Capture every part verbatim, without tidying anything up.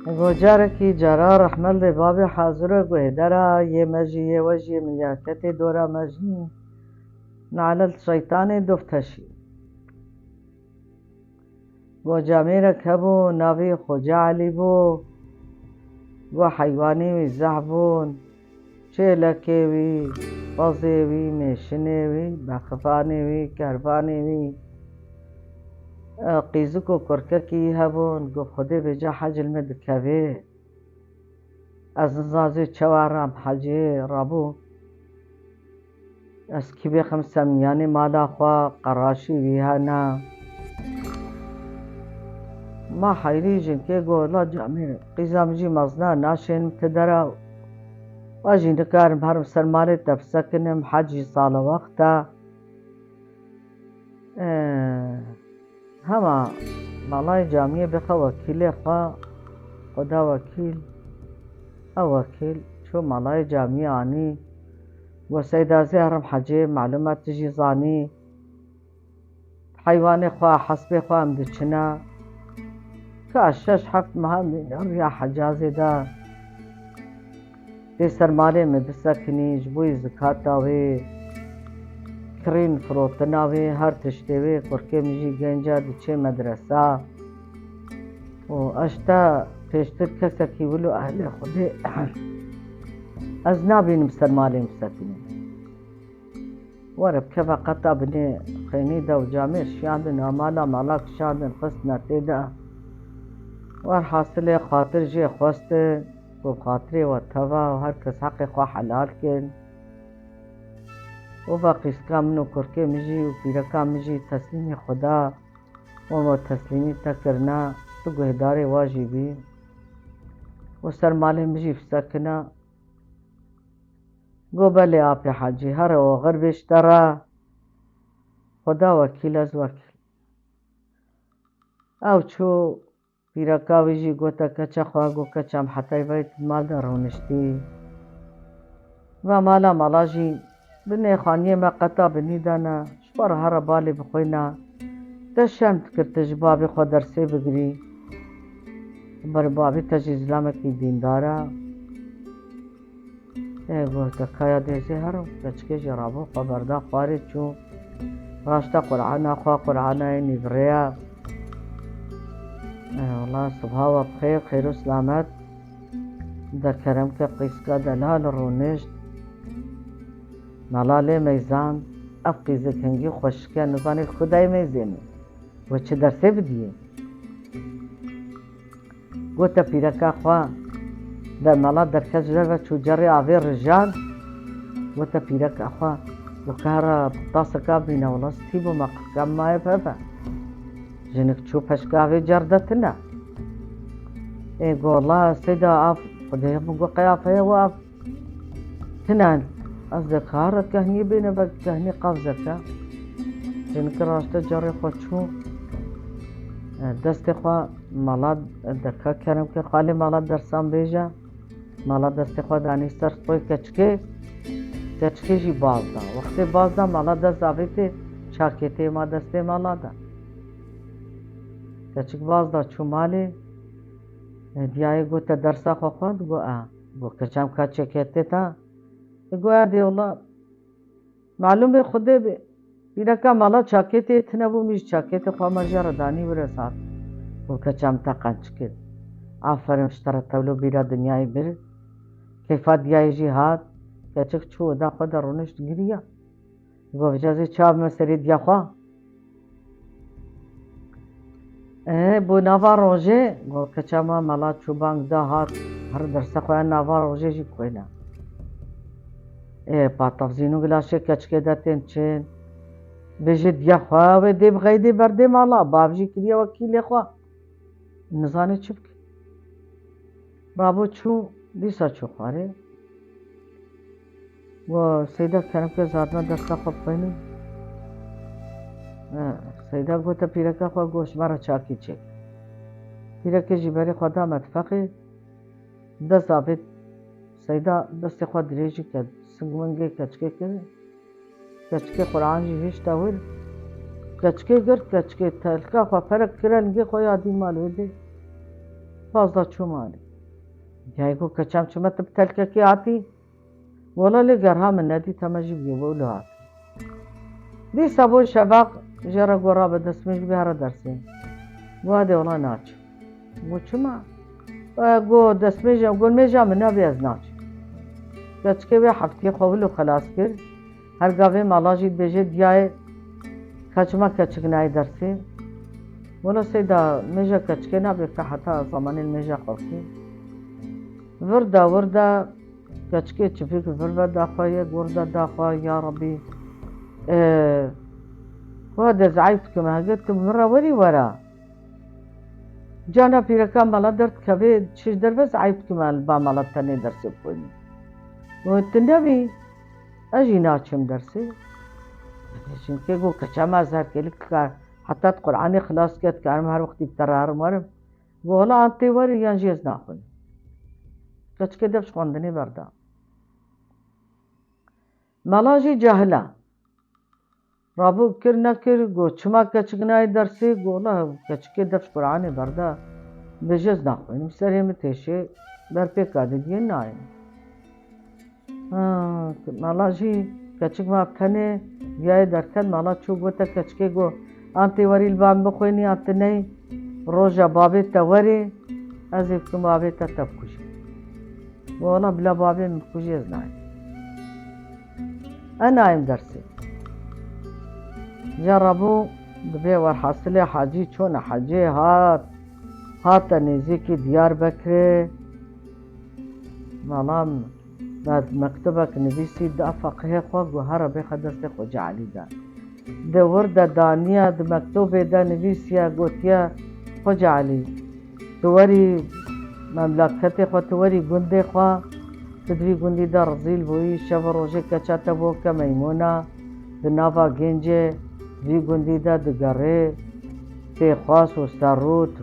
Go carekî cara rehmel dê babê hazir e guhêdera yê me jî yê we jî yê milyaketê dora me jî nalel şeytanê dofteşî. Go camêrek hebû navê Xoce Elî bû. Go heywanê wî zehf bûn. Çêlekê wî, pezê wî, mêşinê wî, bexifanê wî, kervanê wî, e, qîzik û kurkekî hebûn, got, Xwedê bêca hec li min dikevê. Ez nizazê çawa ram hecê rabû. Ez kî bêxim semyanê mala xwe, qeraşî wî hene. Ma heyrî jinkê got, la camê, qîza min jî mezin e, naşênim ti dera. Ez jî nikarim herim ser malê te bisekinim, hec jî sala wext e. Ee, hema malayê camiyê bixe wekîlê xwe, Xweda wekîl, ew wekîl çû malayê camiyê anî. Got, Seyda, ez ê herim hecê, malûm e tu jî zanî. Heywanê xwe, hespê xwe em diçine. Ka şeş heft meha em riya Hecazê de. Tê ser malê min bisekinî, ji bo yî zikata wê, kirîn firotina wê, her tiştê wê, kurkê min jî genc e, diçê medresa. Û ez ji te pêştir kesekî wilo ehlê Xwedê ez nabînim ser malê min bisekinî. Were bikeve qeta binê xênî de û camêr şiyandin, amala mala kişandin, xistine tê de. Werhasilê xatir jê xwestin ku bi xatirê we teva û her kes heqê xwe helal kin. Û va qîzka min û kurkê min jî û pîreka min jî teslîmî Xweda û me teslîmî te kirine, tu guhdarê wa jî bî û ser malê min jî bisekine. Go belê apê Hecî, here oxir bê ji te re. Xweda wekîl, ez wekîl. Ew çû, pîreka wî jî gote keça xwe, got, Keça min, hetayî vayî tu mal de rûniştî. Va mala mala jî binê xaniyê me qeta binî de ne, ji xwe re here balê bixwîne. Te şerm dikir tu ji babê xwe dersê bigirî. Ber babê te jî zilamekî dîndar e. Ê, gote, Kaya dêzê here, keçikê jî rabû, xwe berda xwarê çû. Raşte Qur'ana xwe, Qur'ana yê nîvreya. Ê, wela sibha we bixêr, xêr û silamet. De kerem ke qîzka delal rûnişt. Mala lê meyzand, ev qîzik hingî xweşik e, nizanê li ku dayê meyzênê. We çi dersê bidiyê? Gote pîreka xwe, de mala derket ji derve çû cerê avê rijand. Gote pîreka xwe, got, Kara taseka bîne, wela stî bû me qirka maye peve. Jinik çû peşka avê cer de tine. Ê gola seyda av, Xwedê min got, Qey av heye we av? Tine, ez dikare kehniyê bêne, belkî kehnî qevzeke. Jinike raşte carê xwe çû. E, destê xwe mala deke kerem ke xalê mala dersan bêje. Mala destê xwe danî ser stolê keçikê. Keçikê jî baz da. Wextê baz da mala dest avêtê çakêtê ma destê mala da. Keçik baz da çû malê. E, diyayê gote dersa xwe xwend, got, A. Got, Keça min, ka çeketê ta? E, got, Erdê wela malûmê Xwedê bê. Pîreka mala çakêtê tine bû, min jî çakêtê xwe me jê re danî wir ez hat. Got, Keça min, te qenc kir. Aferin ji te re, tewlo bîra dinyayê bir. Keyfa diyayê jî hat. Keçik çû oda xwe de rûnişt giriya. Got, Vêca ez ê çav bime serê diya xwe. Ê, bo nava rojê, got, Keça min, mala çû bang da hat, her derse xwe ya nava rojê jî bixwîne. Ê, patafzîn û gilaşê keçikê de tên çin. Bêjê diya xwe, wê dê bi xeydê berdê mala, bav jî kiriye wekîlê xwe. Nizane çi bike. Rabû çû, dîsa çû xwarê. Got, Seyda, kerem ke, ez hatime dersa xwe bixwînim. E, Seyda gote pîreka xwe, got, Ji me re çakî çêke. Pîrekê jî berê xwe da metfexê. Dest avêt Seyda, destê xwe dirêjî kir, singmingê keçikê kir. Keçikê Qur'an jî hişte wir. Keçikê girt, keçikê telka xwe perek kire, lingê xwe ya dî mal wê dê. Pazdeh çû malê. Diyayê got, keçem çima tu bi telkekê hatî? Wela lê gerha min nedît, hema jî bûye wilo hat. Dîsa bû şeveq, jê re got, rabe destmêj bihêre dersê. Got, hadi wela naçim. Got, çima? E, got, destmêja, got, mêja min nabê, ez naçim. Keçikê wê heftiyê xwe wilo xelas kir. Her gavê mala jî dibêje, diyayê, ka çima keçik nayê dersê? Wela seyda, mêja keçikê nabê ke heta zemanê mêja xelkê. Vir da, vir da, keçikê çivîk vir ve daxwe, yek wir da daxwe, ya Rebî. E, Xwedê ez eyb dikim, hege tu min re werî were. Cana pîreka mala derdikeve, çi ji derve ez eyb dikim, ez li ba mala tenê dersê bixwînim. Got, tu nebî, ez jî naçim dersê. Çimkî got, keça me ez her kêlik dikar, heta tu Qur'anê xilas ket, dikarim her wextî bi te re herim werim. Got, wela an tê werî yan jî ez naxwînim. Keçikê dev ji xwendinê berda. Mala jî cahil e. Rabû kir nekir, got, çima keçik nayê dersê? Got, wela keçikê dev ji Qur'anê berda, bêje ez naxwînim, serê min têşê, berpêka didiyê nayê. Ha, mala jî keçik ma tenê, diyayê derket, mala çû gote keçikê, got, an tê werî li ba min bixwînî, an tu neyî, roja babê te werê, ez ê bikim babê te te bikujê. Got, wela bila babê min bikujê ez nayêm. Ez nayêm dersê. Ca rabû dibê werhasilê hecî çûne, hecê hat, hate nêzîkî Diyarbekirê. Mala me mektubek nivîsî da feqihê xwe, got, here bêxe destê Xoce Elî de. Di wir de daniye, di mektubê de nivîsiye, gotiye, Xoce Elî, tu werî memleketê xwe, tu werî gundê xwe, tu di vî gundî de rezîl bûyî, şev û rojê keça te bo ke meymûna, di nava gêncê vî gundî de digerê, têxwas û serrût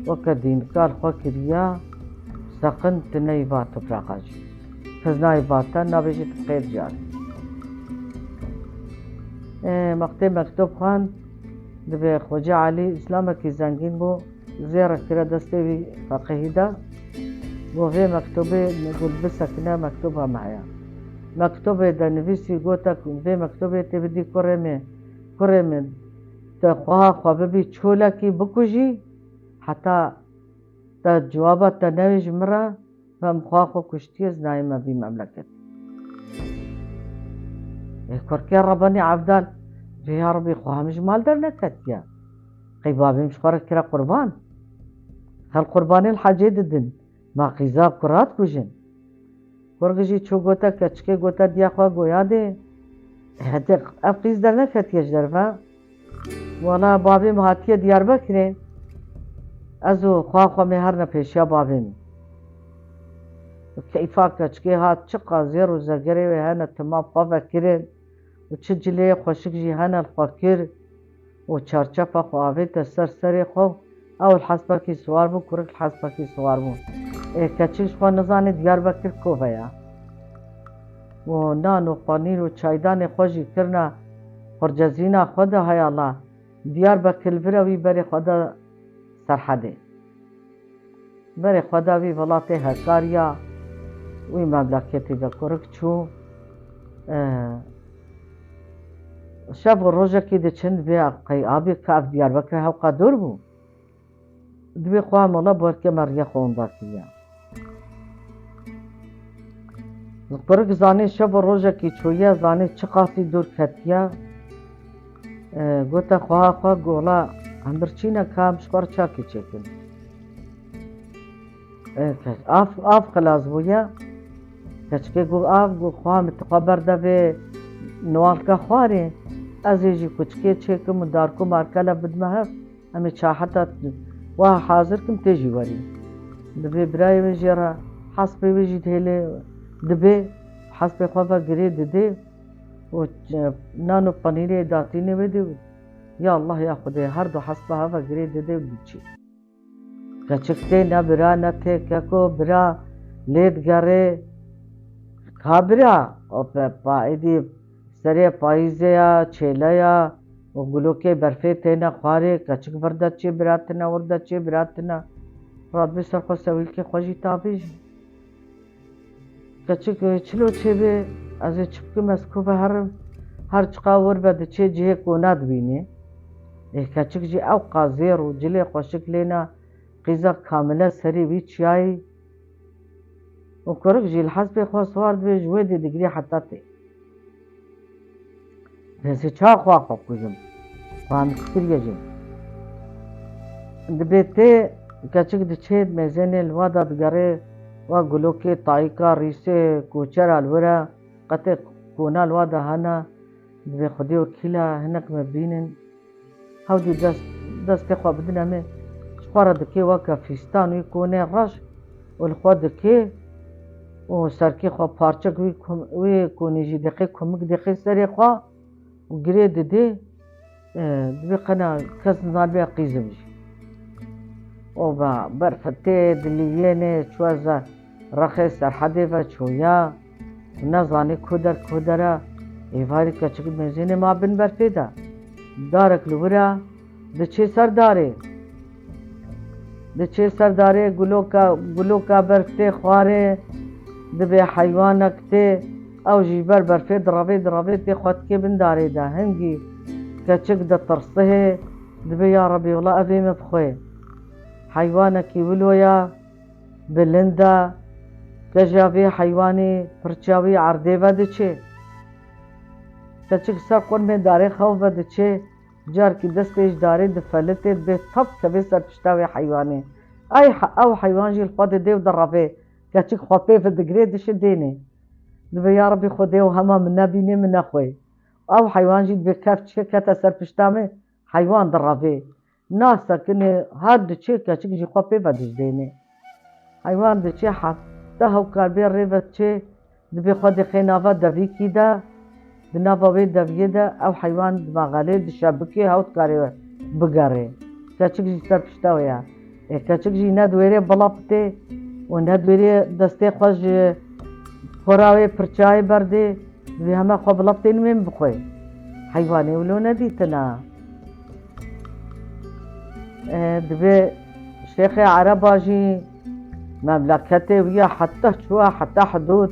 weke dînika li xwe kiriye, seqin tu neyê va topraxa jî. Kes nayê va te, nabêjî tu qêr carî. Ê, wextê mektub xwend, dibê Xoce Elî îslamekî zengîn bû, zêre kire destê wî feqihî de. Got, vê mektubê, got, bisekine, mektuba me heye. Mektubê de nivîsî, gote, vê mektubê tê bidî kurê min, kurê min, te xweha xwe bibî çolekî bikujî, heta te cewaba te newê ji min re, Em xweha xwe kuştiye, ez nayême vî memleketê. Ê kurkê Rebenî Evdal, vê ya Rebî xweha min ji mal derneketiye. Qey bavê min ji xwe re kire qurban. Xelk qurbanê li hecê didin. Ma qîza bi kura dikujin. Kurk jî çû gote keçikê, gote diya xwe, goya dê. Hete ev qîz derneketiye ji derve. Wala bavê min hatiye Diyarbekirê. Ez û xwa xwe me herne pêşiya bavê min. Keyfa keçikê hat, çiqa zêr û zegerê wê hene, tima bi xwe ve kirin û çi cileyê xweşik jî hene li xwe kir û çarçefa xwe avête ser serê xwe. Ew li hespekî siwar bû, kurik li hespekî siwar bû. Ê, keçik ji xwe nizanê Diyarbekir kove ya. Û nan û panîr û çaydanê xwe jî kirine xurcezîna xwe de, hay Allah, Diyarbekir li vir e, wî berê xwe da Serhedê. Berê xwe da wî welatê hekariya, wî memleketê de kurik çû. E, şev û rojekî diçin, dibê qey abê ka ev Diyarbekir hewqa dûr bû. Dibê xwe mala barke me riya xwe winda kiriye. Kurik zanê şev û rojekî çûye, zanê çiqasî dûr ketiye. E, gote xweha xwe, gola em birçîne ka em ji xwe re çakî çêkin. E, ke-, av, av xilas bûye. Keçikê got, av, got, xweha min tu xwe berde vê niwalka xwarê. Ez ê jî kuçikê çêkim û darkû markele bidime hev. Em ê çaxeta wa hazir kim tê jî werî. Dibê birayê wê jê re hespê wê jî dihêlê dibê, hespê xwe ve girê didê û, e, nan û penîrê datînê wê dê. Ya Allah ya Xwedê, her du hespa heve girê didê û diçî. Keçik tê ne bira ne tê keko, bira lê digerê. Ka bira, o pe-, pa-, êdî serê payîzê ya, çêle ya, û gulokê berfê têne xwarê, keçik vir de çê bira tine, wir de çê bira tine. Radibê ser xwe sewîlkê xwe jî tavêjî. Keçik, e, çilo çêbê, ez ê çi bikim, ez ku ve herim? Her çiqa wir ve diçê cihê kona dibînê. Ê keçik jî ew qazêr û cilê xweşik lêna qîza kamile serê wî çiyayî. Û kurik jî li hespê xwe siwar dibê, ji wê dê digirî heta tê. Destê çawa xwe xwe kujim? Wan kiriye jî. Dibê tê, keçik diçê, mêzênê li wa da digerê, wa gulokê, tayîka, rîsê, koçera li wir e, qetê kona li wa da hene, dibê Xwedê wekîl e, hinek me bînin. Hewdî dest, destê xwe bidin em ê. Ji xwe re dikê weke fîstan wî konê reş û li xwe dikê û serkê xwe parçek wî kum-, wî konê jî dixê kumik dixê serê xwe û girê didê, e, dibê qena kes nizanibê qîzim jî. Û ba berfetê dilîyênê çû ez rexê Serhedê ve çûya. Nezanî ku der ku der e. Êvarî keçik mêzênê ma bin berfê de. Darek li wir e, diçê ser darê. Diçê ser darê, guloka, guloka berf tê xwarê, dibê heywanek tê, ew jî ji ber berfê direvê, direvê tê xwe dikê bin darê de. Hingî keçik ditirsihê, dibê ya Rebî, wela ev ê min bixwe. Heywanekî wilo ya, bilind e, qeja vê heywanê pirça wî erdê ve diçê. Keçik ser qurmê darê xew ve diçê, carekî destê ji darê difelitê, dibê tap kevê ser pişta wê heywanê. Ay he-, ew heywan jî li xwe didê û direvê. Keçik xwe pê ve digirê, dişidênê. Dibê ya Rebî Xwedê û hema min nebînê, min nexwê. Ew heywan jî dibê kef çike kete ser pişta min, heywan direvê. Nasekinê, her diçê keçik jî xwe pê ve dijdênê. Heywan diçê heta hewkar bê rê ve diçê, dibê xwe dixê nava devîkî de, di nava wê deviyê de ew heywan dimaxelê, dişebikê, hew dikarê bigerê. Keçik jî ser pişta wê ye. Ê keçik jî ne di wêrê bila bitê û ne di wêrê destê xwe ji pora wê pirçayê berdê, dibê hema xwe bila bitê nimên bixwe. Heywanê wilo nedîtina. E, dibê Şêxê Ereba jî memleketê wî ye, heta çûye, heta hidûd.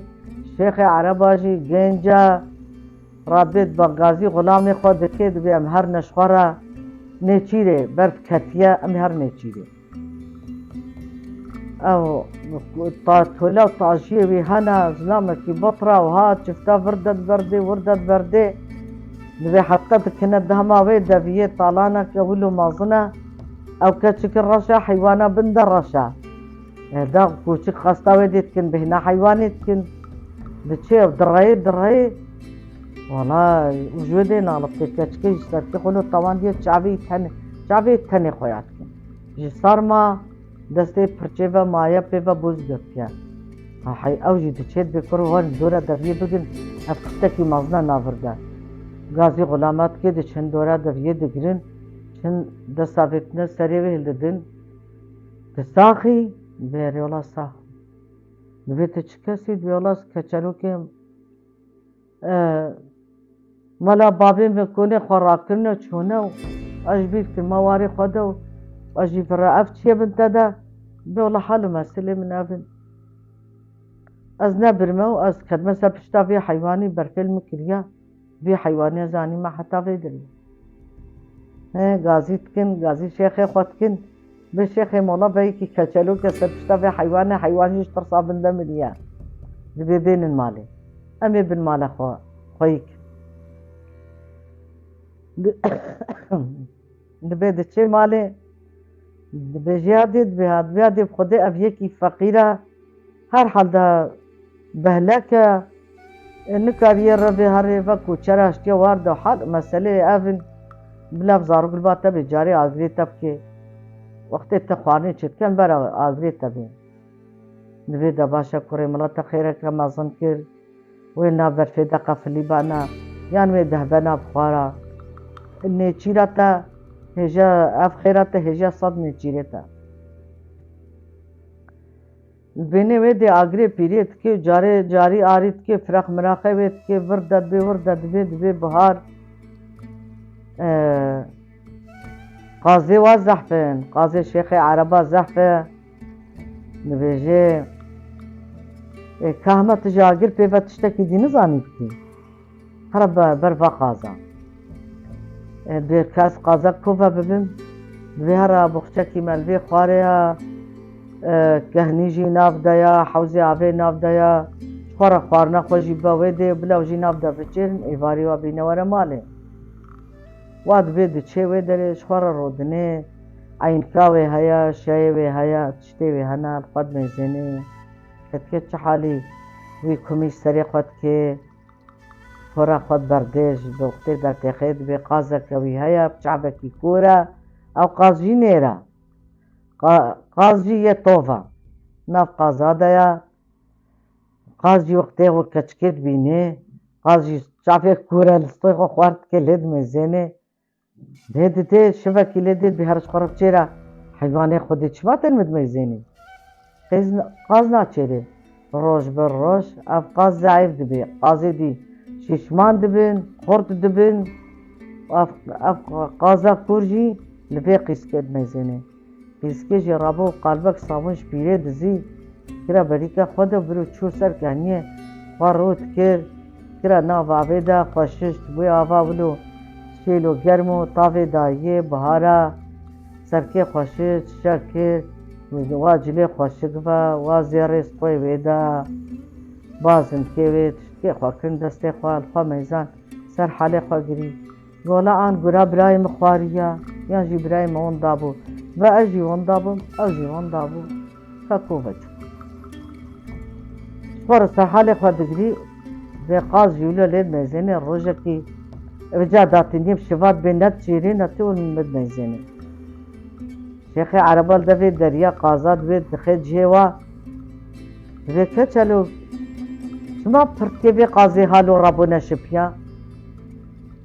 Şêxê Ereba jî genc e, rabêt bi Gazî Xulamê xwe dikê, dibê em her ne ji xwe re nêçîrê, berf ketiye, em her nêçîrê. Ew ta-, tola û tajiyê wî hene, zilamekî batra û ha çifta vir de diberdê, wir de diberdê. Dibê heta dikine dema wê deviyê talaneke wilo mezin e. Ew keçikî reş e, heywana bin de reş e. E, da kûçik xesta wê dê dikin, bêhna heywanê dikin. Diçê ew direyê, direyê. Wala û ji wê dê naliptê, keçikê ji serkê xwe lo tewandiye çavê tenê, çavê tenê xwe ya dikin. Ji sarma destê pirçê ve maye pê ve boz girtiye. Ha, hey, ew jî diçê dibê kur wan dora deviyê bigin, ev tiştekî mezin e navir de. Gazî Xulama dikê diçin dora deviyê digirin, çin desta vê tine serê wê hildidin. Di saxî, bêrê wela sax. Dibê tu çi kesî? Dibê wela ez keçelokê E, mala bavê min konê xwe rakirine çûne û ez ji bîr kirime warê xwe de û ez jî vira ev çiye bin te de, bê wela hal û meselê min ev in. Ez nebirime û ez ketime ser pişta vê heywanî, berfê li min kiriya, vê heywanî ez anîme heta vê dirê. He, gazî dikin, gazî şêxê xwe dikin. Bi şêxê mola veyekî keçelok e ser pişta vê heywanê, heywan jî ji tirsa bin de miriye. Dibê bênin malê. Em ê bin mala xwe, xweyîk. Di-, dibê diçê malê, dibê jê ya dê, dibê ha, dibê ya dê bi Xwedê ev yekî feqîr e. Her halde behlek e, e, nikariye revê herê ve ku çera hiştiye war de hal meseleyê ev in, bila zarok li ba te bê carê agirê te bikê. Wextê te xwarinê çêdikin bera agirê te bê. Divê de baş e kurê mila te xêreke mezin kir, wê nav berfê de qefilî bana, yan wê dehbena bixwara. Nêçîra te hêja, ev xêra te hêja sed nêçîrê te. Li bênê wê dê agirê pîrê dikê, carê carî arî dikê, firaq miraqê wê dikê, vir de dibê, wir de dibê, dibê bihar. Ee, qazê wa zehf in, qazê Şêxê Ereba zehf e. Dibêje, ê, ka hema tu ji agir pê ve tiştekî dî nizanî bikî. Here be-, ber va qaza. E, dibê kes qaza kova bibim. Dibê here boxçekî me li vê xwarê ya, e, kehnî jî nav de ya, hewzê avê nav de ya. Ji xwe re xwarina xwe jî be wê dê, bila ew jî nav de biçêrin, êvarî wa bîne were malê. Wa dibê diçê wê derê, ji xwe re rodinê, eynka wê heye, şeyê wê heye, tiştê wê hene, li xwe dimeyzênê. Ketike çi halî wî kumî serê xwe dikê, pora xwe berdê, ji doxtê dertêxê dibê qazeke wî heye, bi çavekî kûr e, ew qaz jî nêr e. Qa-, qaz jî yê tov e. Nav qaza de ye. Qaz jî wextê xwe keçikê dibînê. Qaz jî çavê kûr e, listê xwe xwar dike, lê dimeyzênê. Dê didê, şivekî lê dê dibê here ji xwe re biçêre. Heywanê Xwedê çima tên min dimeyzênî? Qêz, qaz naçêrê. Roj bi roj ev qaz zeîf dibê. Qazê dî şîşman dibin, xurt dibin. Ev, ev qaza kûr jî li vê qîskê dimeyzênê. Qîskê jî rabû qalbek sabûn ji pîrê dizî, kira berîka xwe de bir û çû ser kehniyê xwe rût kir, kira nav avê de xwe şişt, wê ava wilo şêlo germ û tavê dayiyê bihara, serkê xwe şişt, şer kir, wa cilê xweşik ve, wa zêrê stwê wê de, bazindkê wê tiştkê xwe kirin destê xwe, li xwe meyzan ser halê xwe girî. Gola an gura birayê min xwariya, yan jî birayê min winda bû. Ve ez jî winda bûm, ew jî winda bû. Ka kova çû. Xwe re ser halê xwe digirî, vê qaz jî wilo lê dimeyzênê rojekî. Ev ca datiniyê bi şivat bê ne çêrê ne tu min dimeyzênê. Şêxê Ereba li devê deriya qaza dibê dixe cihê wa. Dibê keçelo, çima pirtîkê vê qazê halo rabûne şipiya?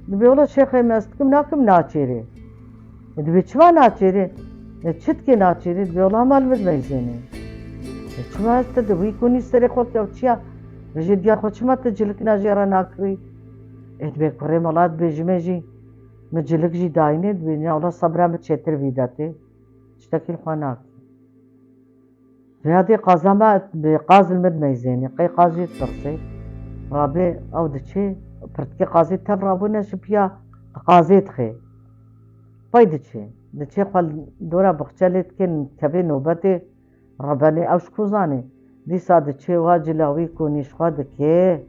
Dibê wela şêxê me ez dikim nakim naçêrê. E, dibê çima naçêrê? E, çi dikê naçêrê? Dibê wela hema li min dimeyzênê. E, çima ez te di wî konî serê xwe kew çiya? Vêjê diya xwe çima te cilik najê re nakirî? E, dibê kurê mala dibêjime jî. Min cilik jî dayînê, dibê niya wela sebra min çêtir vî de tê. Tiştekî li xwe nakî. Vêya dê qaza me bi qaz li min meyzênê. Qey qaz jî tirsê. Rabê ew diçê, pirtikê qazê tev rabûne şipiya, qazê dixê. Pey diçê. Diçê xwe li dora bixçe lê dikên kevê nobetê. Rebenê ew ji ku zanê? Dîsa diçê wa cila wî konî ji xwe dikê.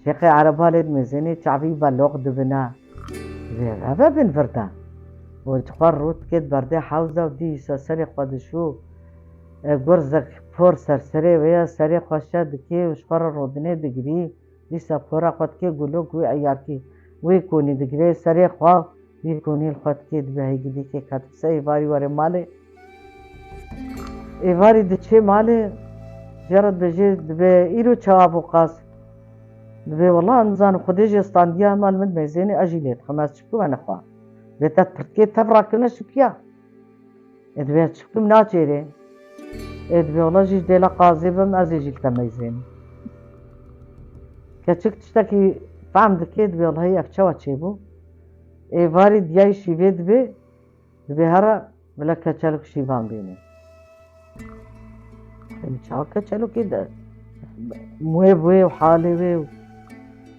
Şêxê Ereba lê dimêzênê çavî veloq dibine. Vê eve bin vir de. Û ji xwe rû dikê berdê hewza û dîsa serê xwe dişû. E, gurzek por ser serê wê ye, serê xwe şe dikê û ji xwe re rodinê digirî. Dîsa pora xwe dikê gulok wê eyarkî. Wê konî digirê serê xwe. Wî konî li xwe dikê dibe hêgidîkê ket qise êvarî were malê. Êvarî diçê malê, jê re dibêjê dibe îro çawa bû qas. Dibe wela nizanim Xwedê jê standiya mal min meyzênê ez jî lê dixim ez çi bikim ne xwe. Bê te pirtikê tev rakirine şipiya. Ê dibê ez çi bikim naçêrê. Ê dibê wela jî ji dêla qazê bim ez ê jî li te meyzênim. Keçik tiştekî fehm dike, dibê wela hey ev çawa çêbû? Êvarî diyayî şîvê dibê, dibê here bila keçelok şîvan bîne. Em çawa keçelokê de muê wê û halê wê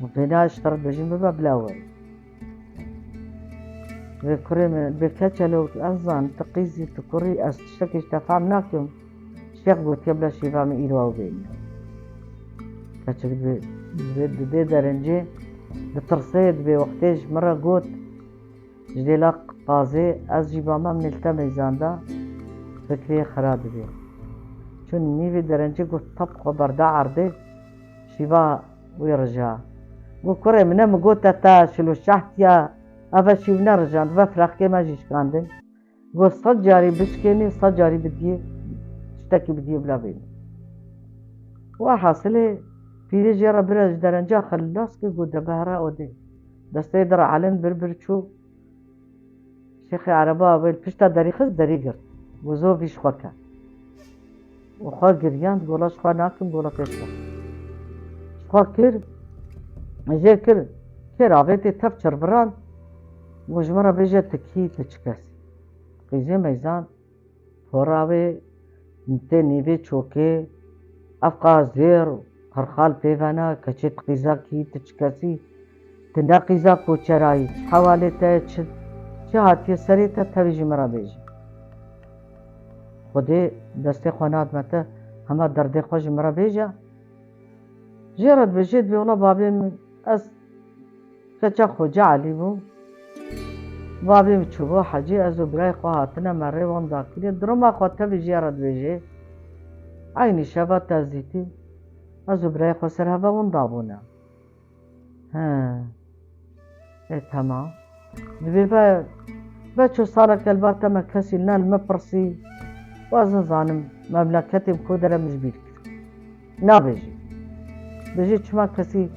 û bêna ji te re dibêjin bibe bila were. Vê kurê min, vê keçelo, ez zan, tu qîzî, tu kurî, ez tiştekî ji te fehm nakim. Şêx gotiye bila şîva min îro ew bênî. Keçik dibê, dibê, dibê derencê, ditirsê, dibê wextê ji min re got, ji dêla qazê, ez jî bama min li te meyzanda, fikrê xira dibê. Çûn nîvê derencê got, tap xwe berda erdê, şîva wî rija. Got, kurê min e, min got te, te şilo şehtiya, eve şîv nerijand, ve firaqkê me jî şikandin. Got, sed carî bişkênî, sed carî bidiyê, tiştekî bidiyê bila bênî. Welhasilê, pîrê jê re bira ji derenca xelas kir, got, de behra odê. Destê de re elin bir bir çû, Şêxê Ereba wê li pişta derî xist, derî girt. Got, zor vî ji xwe ke. Û xwe giriyand, gola ji xwe nakim, gola pêş xwe. Ji xwe kir, jê kir, kêr avêtê tev çirviran, got, ji min re bêje tu kî, tu çi kesî? Qîzê meyzan, pora wê, tê nîvê çokê, ev qas zêr, qirxal pê ve ne, keçê tu qîza kî, tu çi kesî, tu ne qîza koçerayî, çi hewalê te ye, çi, çi hatiye serê te, tevî ji min re bêje. Xwedê destê xwe nade me te, hema derdê xwe ji min re bêje. Jê re dibêje, dibê wela babê min, ez keça Xoce Elî bûm. Babê min çûbû hecî, ez û birayê xwe hatine me rê wenda kiriye. Duruma xwe tevî jê re dibêje. Eynî şeva te zîtî, ez û birayê xwe ser heve wenda bûne. He. E, tamam. Dibê ve, ve ço salek elbata me kesî ne li me pirsî. Waz nizanim, memleketê min ku dere min ji bîr kir. Nabêjî. Bêjî çima kesî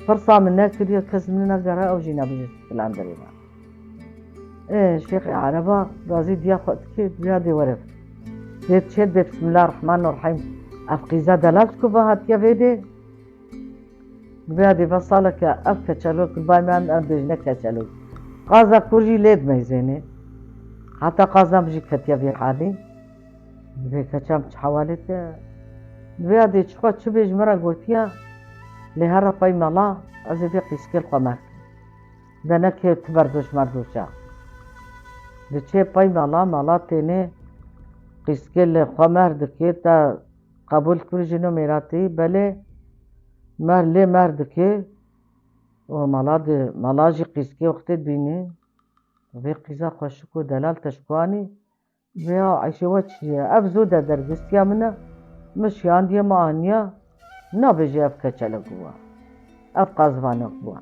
pirsa min nekiriye, kes min negere, ew jî nebêje filan derê me. E, Şêxê Ereba gazî diya xwe dikê, diya dê were. Dê çê dê Bismillahirrahmanirrahîm. Ev qîza delal ku ve hatiye vê dê. Vêya dê ve saleke ev keçelok, bay me em, em bêjine keçelok. Qaza kur jî lê dimeyzêne. Heta qaza min jî ketiye vê halê. Divê keçam çi hewalê te? Vêya dê çi xwe çi bêj min re gotiye, lê here pey mala, ez ê vê qîskê li xwe mehr kim. De neke tu berdoş merdoşa. Diçê pey mala, mala têne qîskê li xwe mehr dike, te qebûl kir jino mêratî, belê, mehr lê mehr dike û mala di, mala jî qîskê wextê dibîne, vê qîza xweşik û delal te ji ku anî, vêya Eyşê we çi ye? Ev zû de dergistiya min e, min şiyandiye, min aniya, nabêje ev keçelek bû. Ev qazvanek bû.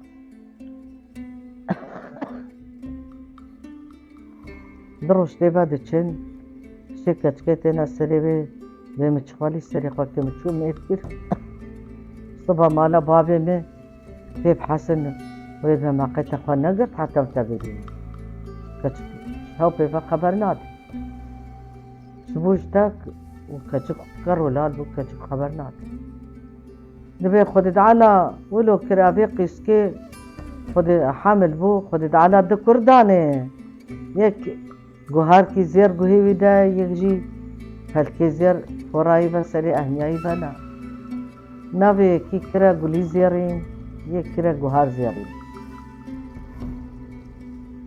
Du roj tê ve diçin, sê keçikê têne serê wê, vê min çixalî serê xwe ke min çû mêr kir. Siba mala bavê min, tê bi Hesen wê bi meqete xwe negirt, heta te bêjî. Keçik, hew pê ve xeber nade. Ji bo ji te û keçik ker û lal bû, keçik xeber nade. Dibê Xwedê Teala wilo kir, evê qîskê Xwedê hemil bû, Xwedê Teala du kur danê. Yek guharkî zêr guhê wî de, yek jî pelkê zêr porayî ve serê ehniyayî ve ne. Navê yekî kire gulî zêrîn, yek kire guhar zêrîn.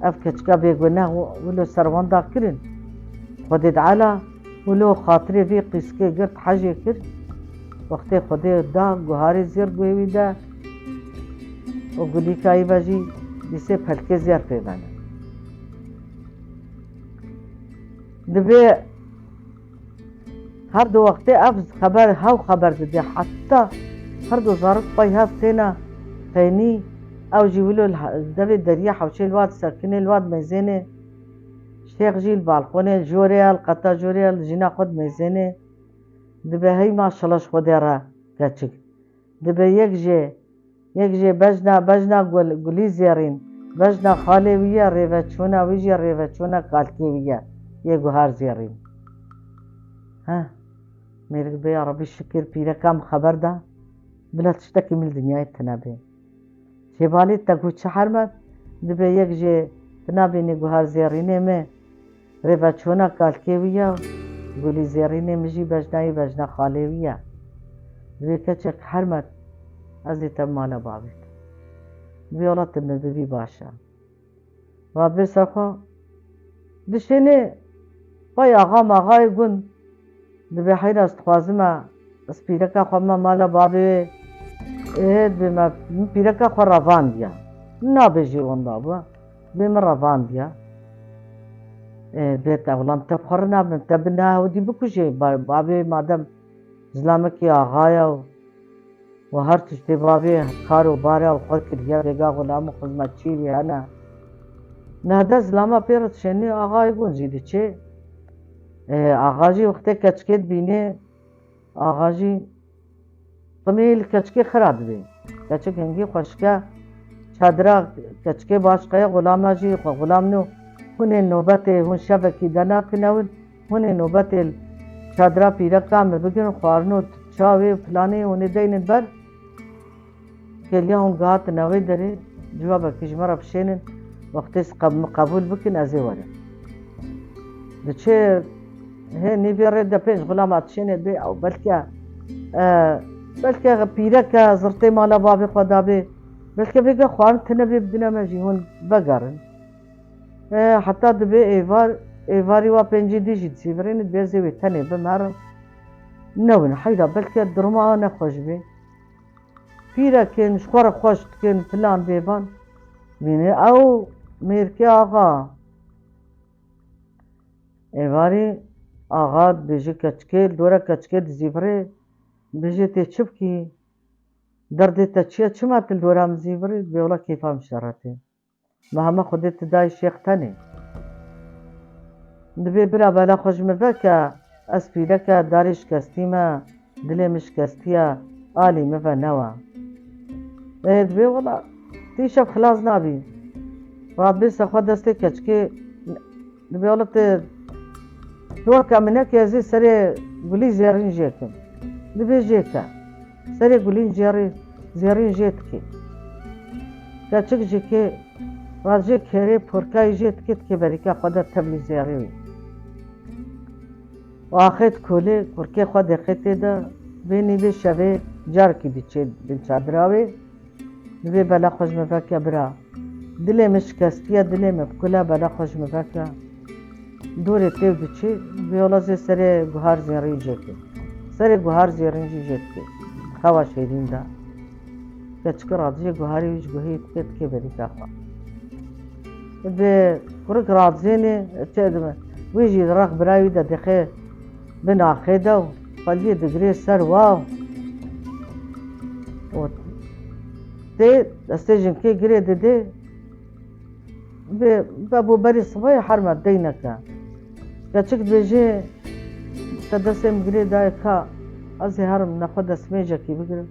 Ev keçika bêguneh wilo serwenda kirin. Xwedê Teala wilo xatirê vî qîskê girt hejê kir. Wextê Xwedê da guharê zêr guhê wî de û gulîka wî ve jî dîsê pelkê zêr pê vene. Dibê her du wextê ev xeber, hew xeber dide. Heta her du zarok pey hev têne peynî, ew jî wilo li he-, devê deriyê hewşê li wa disekinê, li wa dimeyzêne. Şêx jî li balkonê, jorê ye, li qeta jorê ye, li jina xwe dimeyzêne. Dibe hey maşallah ji Xwedê re keçik. Dibe yek jê, yek jê bejna, bejna gul-, gulî zêrîn, bejna xalê wî ye, rêveçûna wî jî rêveçûna kalkê wî ye, yê guhar zêrîn. Heh, mêrik bê ya Rebî şikir pîreka min xeber da, bila tiştekî min li dinyayê tune bê. Şêbalê te ku çi hermet, dibe yek jê tu nabînî guhar zêrînê me, rêveçûna kalkê wî ya, gulî zêrînê min jî bejna yî bejna xalê wî ya. Divê keçek hermet, ez ê te mala bavê te. Divê wela tu min bibî baş e. Rabê ser xwe. Dişênê pey axa maxayê gund. Dibê heyra ez dixwazim e, ez pîreka xwe bime mala bavê wê. Ê, dibê me, min pîreka xwe revandiya. Nabêjî wenda bû. Dibê min revandiya. Ê, dibê te wela min te bi xwe re nabim, te bi ne hewdî bikujê. Ba-, bavê madem zilamekî axaya û û her tiştê bavê kar û barê li xwe kiriye, vêga xulam û xizmetçî wî hene. Nehde zilama pê re dişênê, axayê gund jî diçê. Ê, axa jî wextê keçikê dibînê, axa jî timî li keçikê xira dibê. Keçik hingî xweşik e, çadira keçikê baş qeye, xulama jî xwe xulam nû. Hûn ê nobetê, hûn şevekî de nakin ewin. Hûn ê nobetê li çadira pîreka min bigirin, xwarin û çawê û filanê hûn ê deynin ber. Kêliya hûn gihatine wê derê, civabekî ji me re bişênin, wextê qeb-, min qebûl bikin, ez ê werim. Diçe Hê nîvê rê de pênc xulama dişêne bê ew belke, e, belke pîreke zirtê mala bavê xwe dabê. Belke vêga xwarin tine bê bidine me jî hûn vegerin. E, heta dibê êvar, êvarî wa pêncî dî jî disîvirêne, dibê ez ê wê tenê bimerim. Newin heyra belke duruma nexweş bê. Pîrekin, ji xwe re xweş dikin, filan bêvan. Bîne ew mêrkê axa. Êvarî axa dibêje keçikê, li dora keçikê dizîvirê, dibêje tê çi bikî? Derdê te çi ye? Çima tu li dora min zîvirî? Dibê wela kêfa min ji te re tê. Me hema Xwedê tu dayî şêx tenê. Dibê bira bela xwe ji min veke, ez pîreke darê şikestî me, dilê min şikestiye, alî min ve newe. Ê, dibê wela, tu îşev xilas nabî. Radibê se xwe destê keçikê, dibê wela tu dorke min neke, ez ê serê gulî zêrîn jê kim. Dibê jê ke. Serê gulîn jêrî, zêrîn jê dikê. Keçik jê kê, radijê kêrê porkayê jê dikê, dikê berîka xwe de tevlî zêrî wî. Û axê dikolê, kurkê xwe dêxê tê de, vê nîvê şevê carekî diçê bin çadira wê. Dibê bela xwe ji min veke bira. Dilê min şikestiye, dilê min bikule, bela xwe ji min veke. Dorê tê û diçê, vê wela zê serê guhar zêrîn jê dikê. Serê guhar zêrîn jî jê dikê. Xewa şêrîn de. Keçik radijê guharê wî ji guhê dikê, dikê berîka xwe. Bi kurik radizênê çê dime. Wî jî rex birayê wî de dixê bin axê de û xweliyê digirê ser wa. Û tê destê jinkê girê didê. Bi, be bo berî sibê herme deyneke. Keçik dibêje, te destê min girê dayê ka, ez ê herim nexwe destmêjekî bigirim.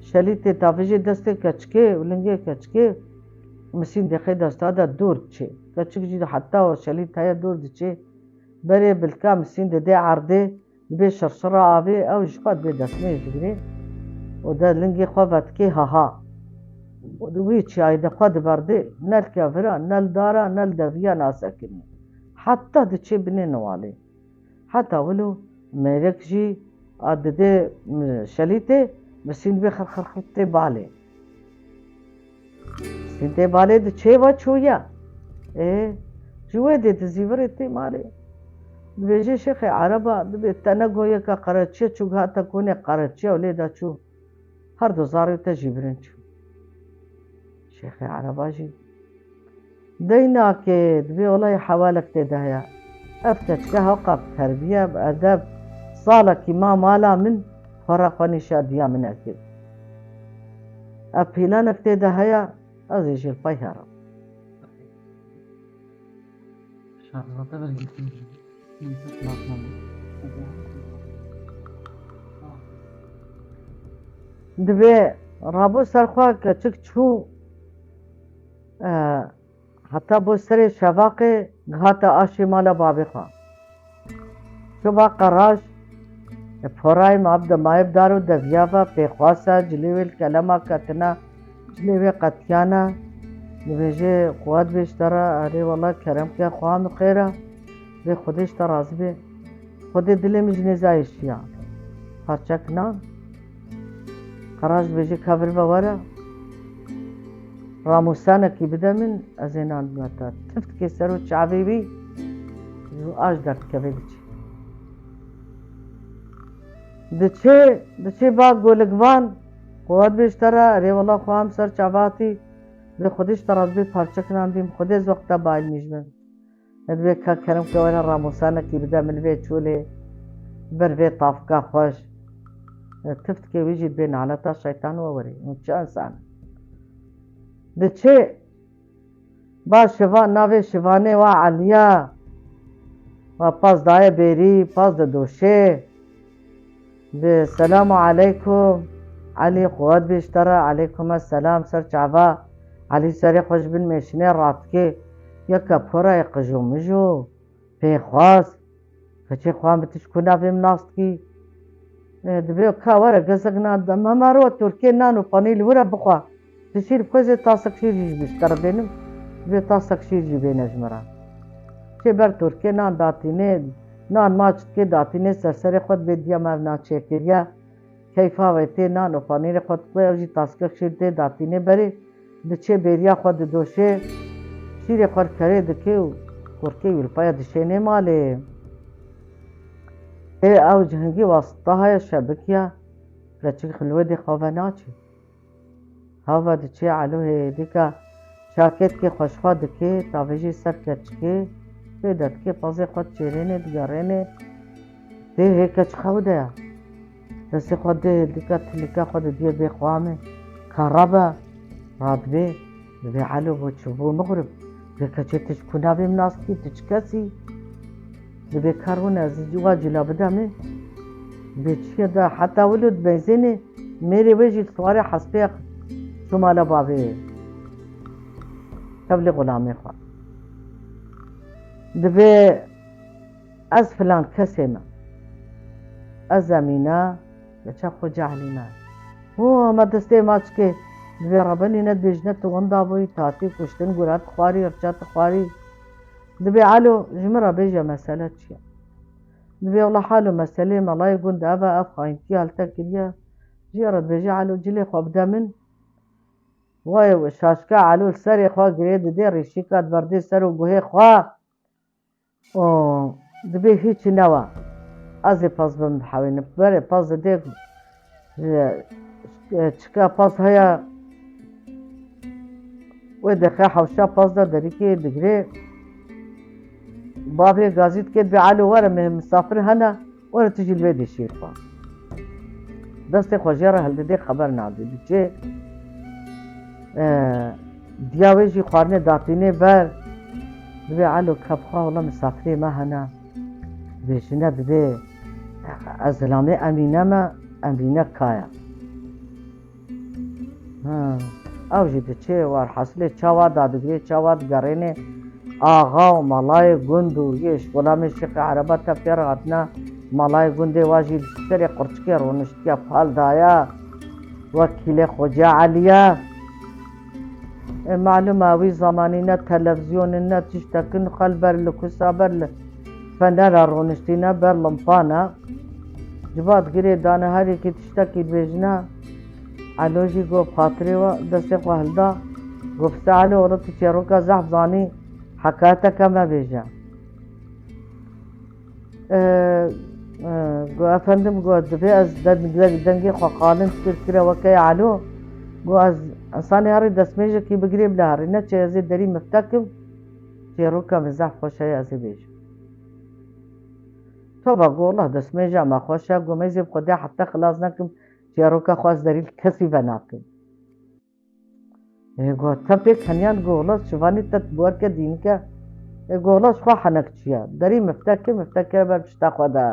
Şelîtê davêjê destê keçikê û lingê keçikê, misîn dixê desta de dûr diçê. Keçik jî heta o şelît heye dûr diçê. Berê bilka misîn didê erdê, dibê şirşira avê, ew ji xwe dibê destmêj digirê û de lingê xwe vetikê haha. Û di wî çiyayê de xwe diberdê, ne li kevira, ne li dara, ne li deviya nasekinî. Heta diçê binê niwalê. Heta wilo mêrik jî a didê, m-, şelîtê, misîn dibê xir xir xir tê balê. Sintê balê diçê ve çûye. Ê, ji wê dê dizîvirê tê malê. Dibêje Şêxê Ereba, dibê te ne goyeka qereçiye çû, hate konê qereçiye û lê de çû. Her du zarê te jî birin çû. Şêxê Ereba jî. Deynakê, dibê wela hewalek tê de heye. Ev keçike heqa bi terbiye, bi edeb, salekî ma mala min, xwe re xwe nîşa diya min ekir. Ev pîlanek tê de heye, ez ê jê li pey herim. Dibê rabo ser xwe keçik çû, e, heta bo serê şevaqê gihate aşê mala bavê xwe. Şiva qeraj, porayê me bi de maye bi dar û deviya ve pêxwas e, cilê wê li kelema ketine, cilê wê qetiyane. Dibêje, Xwedê bê ji te re, erê wela kerem ke, xweha min xêr e, bê Xwedê ji te razî bê. Xwedê dilê min ji nêzayê şiya. Parçek nan. Qeraj dibêje, ka vir ve were, ramûsanekî bide min, ez ê nan bime te. Tiftikê ser û çavê wî, ji aş derdikeve diçe. Diçe, diçe ba golikvan, Xwedê bê ji te re, erê wela xweha min ser çava hatî, bê Xwedê ji te re dibê parçek nan dîm, Xwedê ez wexta bayil nîjmin. Divê ka kerem ke were ramûsanekî bide min vê çolê, ber vê tavka xweş. Tiftikê wî jî dibê naleta şeytan we werê. Hûn çi însan in? Diçê ba şivan, navê şivanê wa Eliya. Wa pas daye bêrî, pas didoşê. Bi selamu aleykum. Elî, quwet bê ji te re. Aleykum esselam, ser çava. Elî serê xwe ji bin mêşinê radikê. Yeke porayê qijo mijo. Pêxwas. Keçê xwe bi tişt ku navê min nas dikî. E, dibê ka were gezek nan de. Mema ro Tirkê nan û panî li wira bixwe. Dişî li xwe zê tasek şîr jî ji bîr te re bênim. Divê tasek şîr jî bêne ji min re. Çê ber Tirkê nan datînê, Nan maç dike datînê ser serê xwe dibê diya me ev nan çêkiriye. Keyfa wê tê nan û panîrê xwe dixwe, ew jî taskek şîr tê datînê berê. Diçê bêriya xwe didoşê. Şîrê xwe li kerê dike û kurkê wî li paya dişênê malê. Ê ew ji hingî wasita heye şebik ya. Keçik xilwedê xwe venaçe. Hava diçê Elo hê dika çaketkê xwe ji xwe dike, tavêjê ser keçikê, pê de dike pazê xwe diçêrênê, digerênê. Tê hê keç xew de ya. Destê xwe dê dika tilika xwe didiyê bê xwe ame. Ka rabe, radibê, dibê Elo bo çi bû mixrib. Dibê keçê tu ji ku navê min nas dikî, tu çi kesî? Dibê kar hûn ez ji wa cila bidemê. Dibê çi ye da heta wilo dibeyzênê. Mêrê wê jî li siwarê hespê çû mala bavê. Tevlê xulamê xwe. Dibê ez filan kesê me. Ez Emîne, geçe Xoce Elî me. Û me destê maçkê dibê rebenî ne dibêjine tu winda bûyî, tatî kuştin, gura tu xwarî, hirça tu xwarî. Dibê Elo ji min re bêje mesele çi ye? Dibê wela halo meselê melayê gund ev e, ev xayîntî helte kiriye. Jê re dibêje Elo cilê xwe bide min. Wayê şaşka Elo li serê xwe girê didê rîşîka diberdê ser û guhê xwe. Û dibê hîç newa. Ez ê pez bim dihewînim. Berê pez didê, e, çika pez heye, wê dexe hewşa pez de derîkê digirê. Bavê gazî dikê dibê Elo were me misafir hene. Were tu jî li vê dişî xwe. Destê xwe jê re hildidê xeber nadê. Diçê, e, diya wê jî xwarinê datînê ber. Dibê Elo kef xwe wela misafirê me hene. Dibê jine dibê ez zilamê Emîne me, Emîne kaya. Ha, ew jî diçê, werhasilê çawa dadigirê, çawa digerênê, axa û malayê gund û yê ji xulamê Şêxê Ereba tevkê re hatine malayê gundê wa jî li serê qurçikê roniştiye pal daye, wekîlê Xoce Elî ye. E, malûm e, wî zamanî ne televîzyon in, ne tiştek in, xwe li ber lûkusa ber li fenera roniştîne, ber limpa ne. Ji ba digirê dane her yekê tiştekî dibêjine. Elo jî got, patirê we destê xwe hilda. Got, pise Elo, wela tu çêroka zehf zanî, hekayeteke me bêje. E, e, got, efendim, got, dibê ez deng-, deng-, dengê xwe qalin kir, kire weke Elo. Got, ez insanê herî destmêjekî bigirê bila herî, ne çi ez ê derî mifte kim, çêroka min zehf xweş heye, ez ê bêjim. Toba, got, wela destmêja me xweş e, got, me zê bi Xwedê heta xilas nekim, çêroka xwe ez derî li kesî venakim. Ê, got, te pê keniyan, got, wela şivanî te bi werke dînike. Ê, got, wela ji xwe henek çi ye. Derî mifte kir, mifte kir ber pişta xwe de.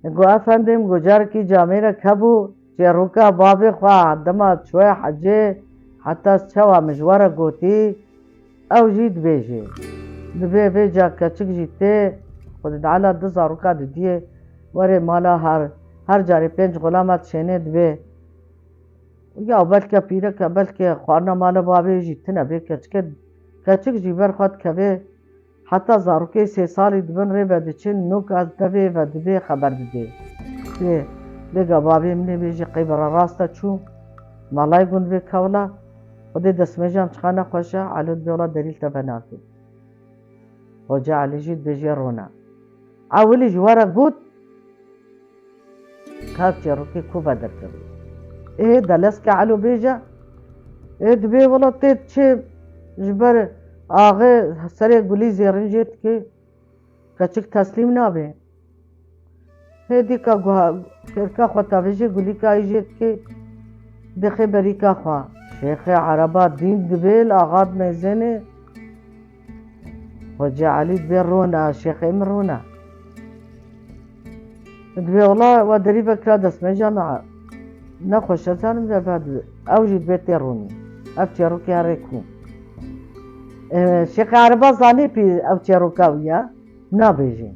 Ê, got, efendim, got, carekî camêrek hebû, çêroka bavê xwe dema çûye hecê, heta çawa min ji we re gotî, ew jî dibêjê. Dibê vêca keçik jî tê, Xwedê Teala du zaroka didiyê, werê mala her, her carê pênc xulama dişênê dibê. Ya belke pîrek e, belke xwarina mala bavê jî tune bê keçike, keçik jî ber xwe dikeve. Heta zarokê sê salî di bin rê ve diçin, nûka devê ve dibê xeber didê. Dê, dê ga bavê min ê bêjî qey bira rast e çû. Malay gund vê kewla. Xwedê destmêjan çiqa nexweş e, Elo dibê wela derî li te venakim. Xoce Elî jî dibêjê rûne. Ewilî ji we re got, ka ev çêrokê ku ve derkevê. Ê, deleskê Elo bêje, ê, dibê wela tê diçê ji ber axê serê gulî zêrin jê dike, keçik teslîm nabe. Hê dîka guha, kêrka xwe tavêjê gulîka jê dike, dixê berîka xwe. Şêxê Ereba dîn dibê li axa dimeyzênê. Xwecê Elî dibê rûne, şêxê min rûne. Dibê wela we derî vekira destmêja me nexweş e, zanim de ve dibe. Ew jî dibê tê rûnî. Ev çêrokê herê ku. E, Şêxê Ereba zanê pî ev çêroka wî ye. Nabêjin.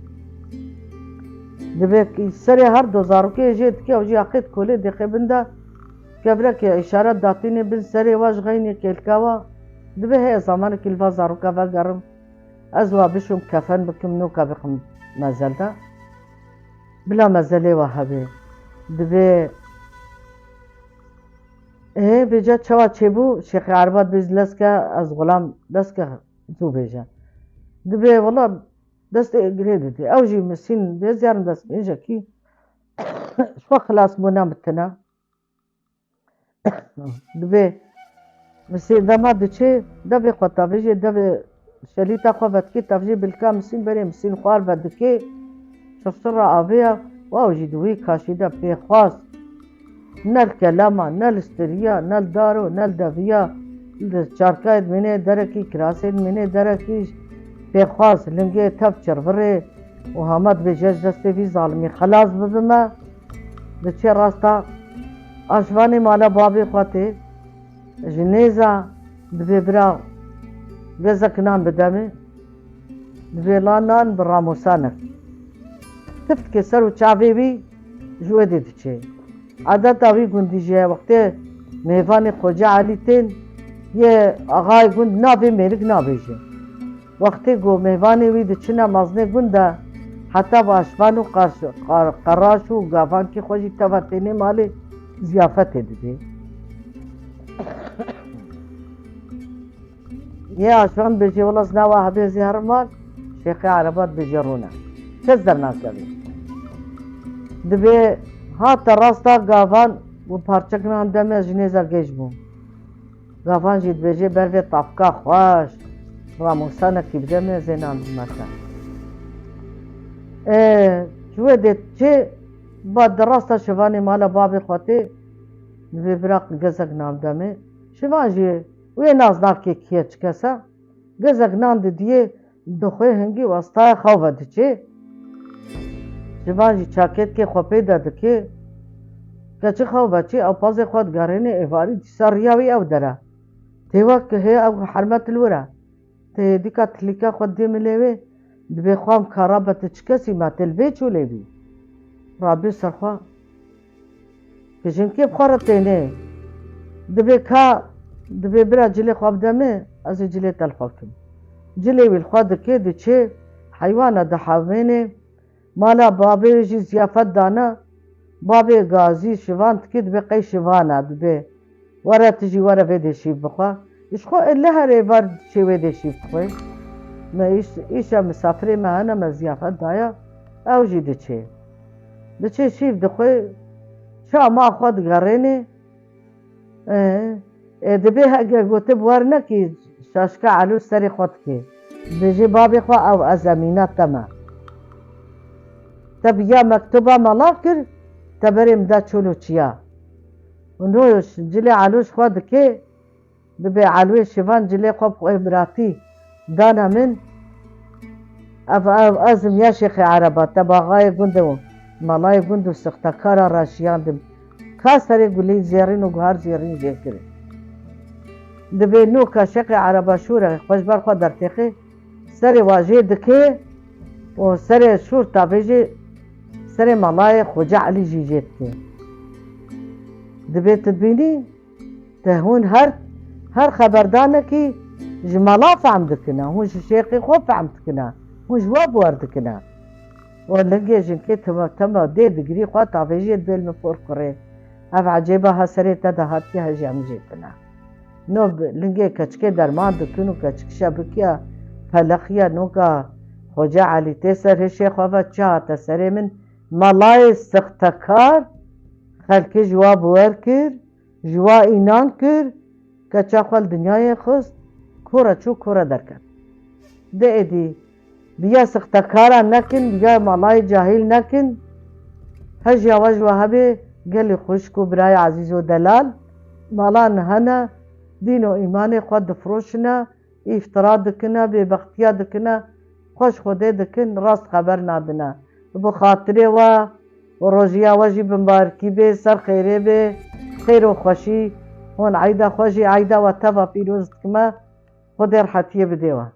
Dibê serê her do zarokê jê dike û jî axêt kolê dêxê bin de kevireke îşaret datînê bin serê wa ji xeynê kêlka wa. Dibê heye zamanekî li va zaroka vegerim. Ez wa bişûm kefen bikim, noka bixim mezel de. Bila mezelê wa hebê. Dibê, ê, vêca çawa çêbû, Şêxê Erebat bêj leske, ez xulam leske zû bêje. Dibê, wela destê girê didê. Ew jî misîn bê ziyarin dest bêje kî. Ji xwe xilas bûna min tine. Dibê misîn dema diçê, devê xwe tavêjê, devê şelîta xwe vedikê, tavêjê bilka misîn berê misîn xwar vedikê, çirçira avê ya, wa jî di wî kaşî de pêxwaz. Ne li kelama, ne li stiriya, ne li daro, ne li deviya, li çarkayê dimînê derekî, kirasê dimînê derekî, pêxwaz, lingê tev çirvirê û hema dibêje ji destê vî zalimî xelas bibime. Diçe rasta aşvanê mala babê xwe tê, ji nêza dibê bira gezek nan bide min, dibê la nan bi ramosanek. Tif dike ser û çavê wî, ji wê dê diçe. Adeta wî gundî jî ye, wextê mêvanê Xoce Elî tên, yê axayê gund navê mêrik nabêje. Wextê ku mêvanê wî diçine mezinê gund de, heta bi aşvan û qarş-, qar-, qeraş û gavankî xwe jî teva tênê malê ziyafetê didê. Yê aşvan bêjê, wela ez nawa hebê ez ê herim mal, Şêxê Erebat bêjê rûne. Kes dernakevê. Dibê hate rasta gavan û parçek nan deme ji nêza gêj bû. Gavan jî dibêje ber vê tavka xweş, ramosanekî bide min, ez ê nan bime te. Ê, ji wê dê çê, ba di rasta şivanê mala babê xwe tê, dibê bira gezek nan bide min. Şivan jî wê nas nakê kî ye, çi kes e. Gezek nan didiyê, dixwê hingî westaya xew ve diçê. Şivan jî çakêtkê xwe pê de dikê. Keçik xew ve çê, ew pezê xwe digerênê êvarî dîsa riya wî ew der e. Tê wek hê ew hermet li wir e. Tê dîka tilîka xwe dê milê wê, dibê xwe em kara be, tu çi kesî me, tê li vê çolê bî. Rabê ser xwe. Kijinkê bi xwe re tênê. Dibê ka, dibê bira cilê xwe bide min, ez ê cilê te li xwe bikim. Cilê wî li xwe dikê, diçê, heywana dihewmênê. Mala babê wê jî ziyafet dane. Babê gazî şivan dikê, dibê qey şivan e, dibê were tu jî were vê dê şîv bixwe. Ji xwe li her êvar diçê wê dê şîv dixwe. Me îş-, îşa misafirê me hene, me ziyafet daye, ew jî diçê. Diçê şîv dixwe, çama xwe digerênê. Ê, ê, dibê hege gotib wer nekî, şaşka Elo serê xwe dikê. Dibêjê babê xwe, ew ez Emîna te me. Te bi ya mektuba mala kir, te berê min da çolo çiya. Û no cilê Elo ji xwe dikê, dibê Eloyê şivan cilê xwe bi xwe biratî dane min. Ev, ev, ez im ya Şêxê Ereba, te baxayê gund û malayê gund û sixtekara raşiyandim. Ka serê gulî zêrîn û guhar zêrîn jê kiri. Dibê noka Şêxê Ereba şûre xwe ji ber xwe dertêxê, serê wa jê dikê û serê şûr tavê jê serê malayê Xoce Elî jî jê dikê. Dibê tu bînî, Te hûn her, her xeberdanekî ji mala fehm dikine, hûn ji şêxê xwe fehm dikine, hûn ji we biwer dikine. Û lingê jinkê tema, tema dê digirî xwe tavêjiyê dibê li min por kurê. Ev ecêba ha serê te de hatiye, hejî em jê tine. No bi-, lingê keçikê derman dikin û keçik şebikiya pelexiya noka Xoce Elî tê ser hişê xwe ve çi hate serê min, melayê sixtekar xelkê ji wa biwer kir. Ji wa înan kir, keça xwe li dinyayê xist, kora çû, kora derket. De êdî, bi ya sixtekara nekin, bi ya malayê cahîl nekin. Hejiya we ji we hebê, gelî xwişk û birayê ezîz û delal, malan hene, dîn û îmanê xwe difiroşine, îftira dikine, bêbextiya dikine, xwe ji Xwedê dikin, rast xeber nadine. Bi xatirê we û rojiya we jî bi mbarkî bê, ser xêrê bê, xêr û xweşî. Hûn eyda xwe jî eyda we teva pîroz dikime. Xwedê rehetiyê bidê we.